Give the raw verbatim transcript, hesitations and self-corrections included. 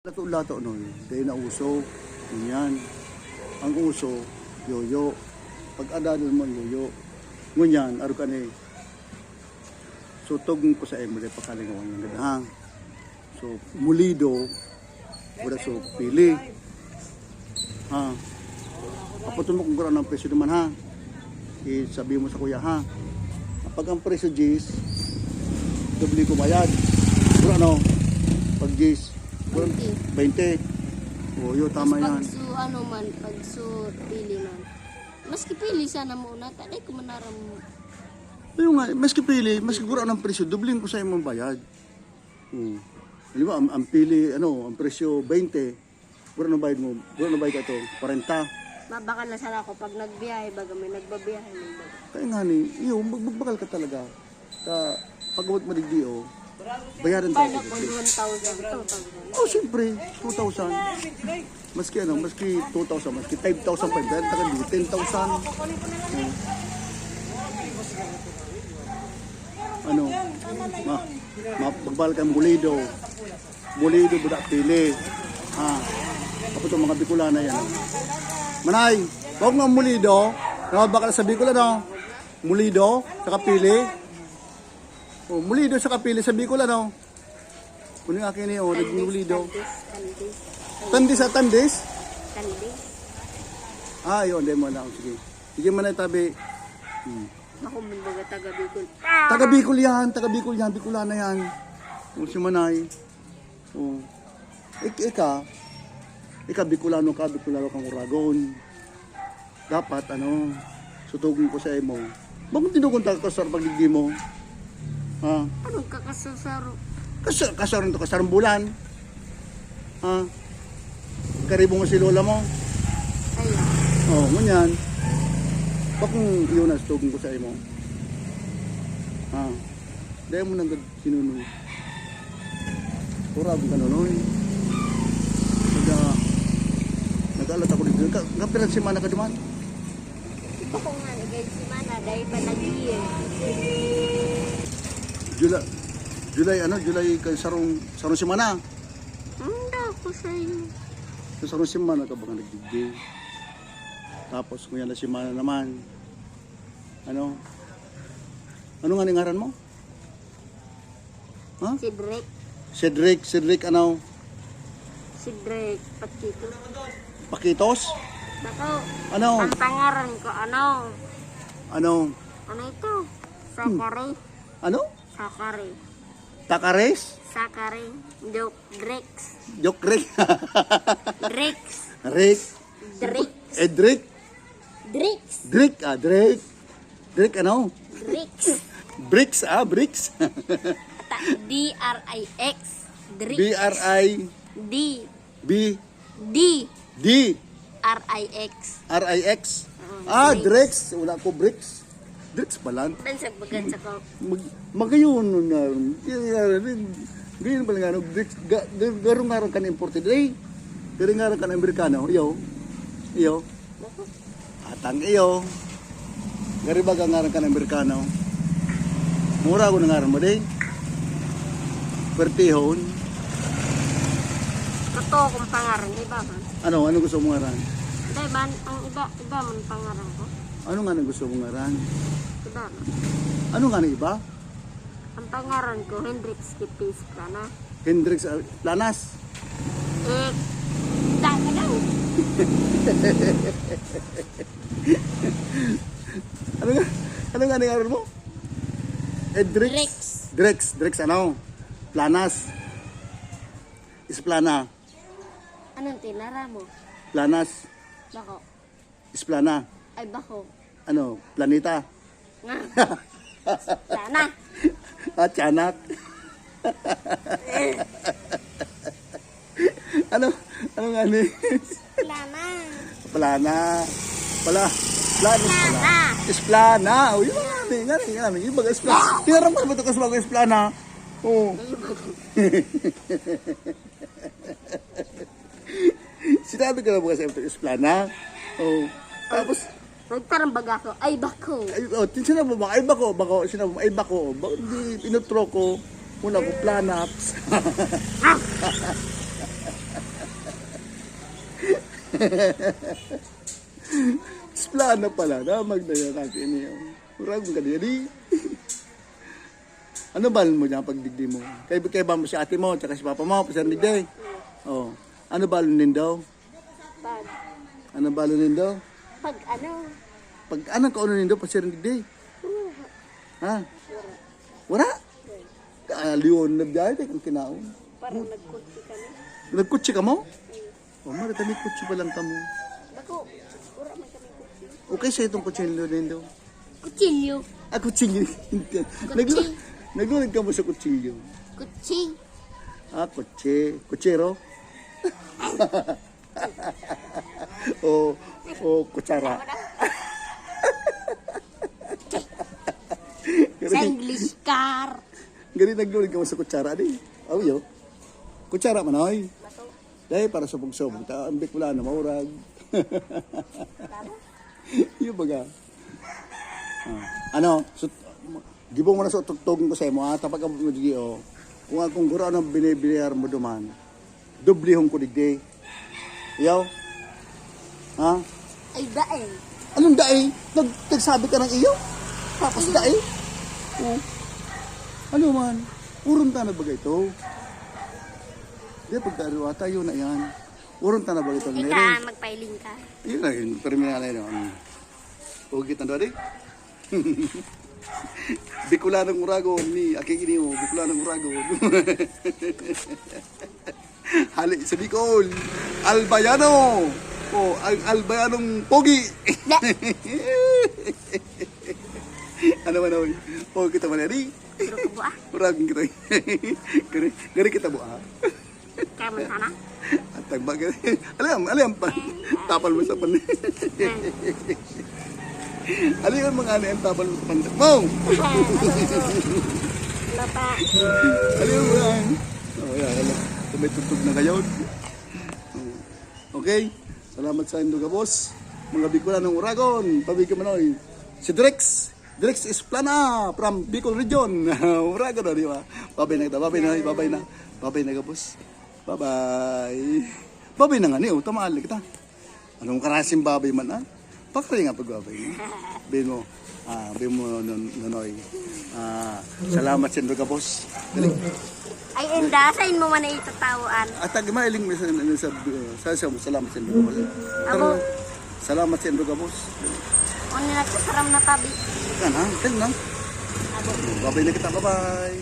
Lato-lato nun, dai na uso. Ngunyan, ang uso, yoyo. Pag-adalan mo ang yoyo. Ngunyan, arog ka ni, sutog ko sa imo, dai pakalingawan ng gad, ha? So, mulido, wala so pili. Ha? Aputon mo kung gano'n ang presyo naman, ha? Isabi mo sa kuya, ha? Pag ang presyo diyes, doble ko bayad. Pero ano, pag diyes, pero Twenty. Twenty. O, yun, tama Mas yan. Pag su, ano man, pag su pili man. Maski pili sana muna, taday ko manaram. Ayun nga, maski pili, maski guro anong presyo, doble ko sa imong bayad. Hmm. Di ba, ang, ang pili, ano, ang presyo, twenty. Guro anong bayad mo? Guro anong bayad ka to? Kwarenta. Mabakal na sana ako pag nagbiyahe, baga may nagbabiyahe, may baga. Kaya nga ni, iyo, mag-, magbakal ka talaga. Ka, pag-abot mo digdi, oh, bayaran Bayad tayo ako digdi. One thousand, two thousand. Oh, siyempre, two thousand. Maski ano, maski two thousand, maski five thousand pa, bayaran tayo digdi, ten thousand. Hmm. Ano? Ma, ma, magbakal kang mulido. Mulido, buda, pili. Ha? Apo itong mga Bicolana yan. Manay, bawag nga mulido. Nababakal sa Bicol, ano? Mulido, saka pili. Oh, mulido, saka pili sa Bicol, ano? Kunin akin eh, oh, nagmulido. Tandis, tandis. Tandis, ah, tandis. Tandis. Ah, yun, demo lang. Sige. Sige, Manay, tabi. Hmm. Ako, mga taga Bicol. Taga Bicol yan, taga Bicol yan, Bicolana yan. Kung si Manay. Oh. Ik-, ika, ika, Bicolano ka, Bicolano kang Uragon. Dapat, ano, sutugon ko sa imo. Bakit tinugon ta ka sa pagdigdi mo? Ha? Anong kakasasaro? Kas-, kasaro to, kasarong bulan. Ha? Karibo mo si lola mo? Ay. Oh, ngunyan. Bakit yun na sutugon ko sa imo? Ha? Dahil mo nang sinunoy. Pura akong kanonoy. Naga, nag-alat ako dito. Ka, kapirang semana ka duman? Ito ko nga, nagay semana, dahil pa nag-iye. July, July, ano, July kay sarong, sarong semana? Hindi ako sa'yo. Sa sarong semana ka ba nga nagdigdi? Tapos, ngayon na semana naman. Ano? Ano nga ni ngaran mo? Ha? Cedric. Cedric, Cedric ano? Cedric Paquito. Paquitos? Bako. Ano? Ang pangaran ko, ano? Ano? Ano ito? Sakari. Ano? Sakari. Takares? Sakari. Joke, Drex. Joke, Rick. Drex. Rick. Drex. Edric? Drex. Drake, ah, Drake. Drake ano? Drex. Bricks, ah, bricks. Ta-, D R I X. Drex. B R I. D. B. D. D. R I X. R I X. Oo, Ah, Drex. Drex. Wala ko bricks. Drex pala. Bansag bagan sa ko. Mag-, magayon na. Kaya, gayon pala nga, no? Drex, ga-, ga-, garo nga ron kan imported. Eh, garo nga ron kan Amerikano. Iyo. Iyo. Atang iyo. Gari ba ka ngaran kan Amerikano? Mura ko na ngaran mo, di? Pertihon. Totoo kong pangaran, iba man. Ano? Ano gusto mo ngaran? Hindi man, ang iba, iba man pangaran ko. Ano nga na gusto mo ngaran? Iba man. Ano nga na iba? Ang pangaran ko, Hendrix Kipis Plana. Hendrix, ah, Planas. Eh, tanga daw. Ano nga? Ano nga nangaran mo? Edrix? Drex. Drex, Drex ano? Planas. Isplana. Anong tinara mo? Planas. Bako. Isplana. Ay, bako. Ano? Planeta. Nga. Sana. Ah, tiyanak. Ano? Ano nga ni? Plana. Plana. Pala. Plana. Plana. Isplana. O, yun nga ni. Nga ni, nga ni. Yung baga isplana. Tinaram ko ba ito kasi baga isplana? Oo. Sinabi ko na ba kasi ito isplana? Oo. Tapos, Nagtarambag ako. Ay, bako. Ay, oh, tin-, sinabi mo, "Ay, bako, bako." Sinabi mo, "Ay, bako." Ba, di, inutro ko. Una ko, planaps. Plano pala, damag na yan, ate niyo. Murag mo ka diyan, di? Ano balon mo diyan pagdigdi mo? Kay, kay ba mo si ate mo, tsaka si papa mo, pasirang digdi? Oh. Ano balon nindo? Pag, Ano balon nindo? pag ano? Pag anong kauno nindo, pasirang digdi? Ha? Wala? Ah, liwan na biyahe, kay kung kinaon. Parang nagkutsi kami. Nagkutsi ka mo? O, mara, kami kutsi pa lang kamo. Bako, wala man kami kutsi. Okay sa itong kutsilyo nindo. Kutsilyo. Ah, kutsilyo. Naglu- Naglulad ka mo sa kutsilyo. Kutsi. Ah, kutsi. Kutsero? O, o kutsara. Sa English car. Gani naglulad ka mo sa kutsara, di? Aw, yo. Kutsara man, oy. Dahil para sa pagsubog, ta, ang Bicolano, maurag. Iyo baga. Ah, ano, so, gibong mo na sa tugtugon ko sa imo, ha? Tapag abot mo, G O. Kung akong guro, anong binibiyar mo duman? Dublihon ko digdi. Iyaw? Ha? Ay, dae. Anong dae? Nag, nagsabi ka ng iyo? Tapos dae? Oh. Ano man? Uron ta na ba ito? Di, pagkaruwa tayo na yan. Uron ta na ba ito, Nere? Ika, magpailing ka. Yun na yun. Terminal na yun. Huwag kita doon, eh. Bicolanong Uragon ni Aki Inyo, Bicolanong Uragon. Hali sa Bicol, Albayano. O, ang Albayanong Pogi. Ano man, oy? O, kita man, Eri. Pero ka buah. Uragon kita. Gari, gari kita buha. Kaya man sana. At tagba ka. Alam, alam pa. Tapal mo sa pan. Alam mo nga ano yung tapal mo sa pan. Mo! Lapa. Alam mo nga. Oh, yan, alam. Kung may tugtog na kayo. Okay. Salamat sa indo gabos. Mga Bicolanong Uragon. Pabigyan mo na, oy. Si Drex. Drex Esplana from Bicol Region. Uragon na, di ba? Babay na kita. Babay na, babay na. Babay na, gabos. Bye-bye. Babay na nga ni, oh, tamaali kita. Anong karasing babay man, ah? Pakari nga pagbabay mo. Bin mo, ah, bin mo, non, nonoy. Ah, salamat sa indo gabos. Dali. Ay, inda, sain mo man ay itatawaan? At tagi mailing mo sa, sa, sa, sa, salamat sa indo gabos. Abo. Salamat sa indo gabos. Ano na sa saram na tabi? Yan ha, yan na. Abo. Babay na kita, bye-bye.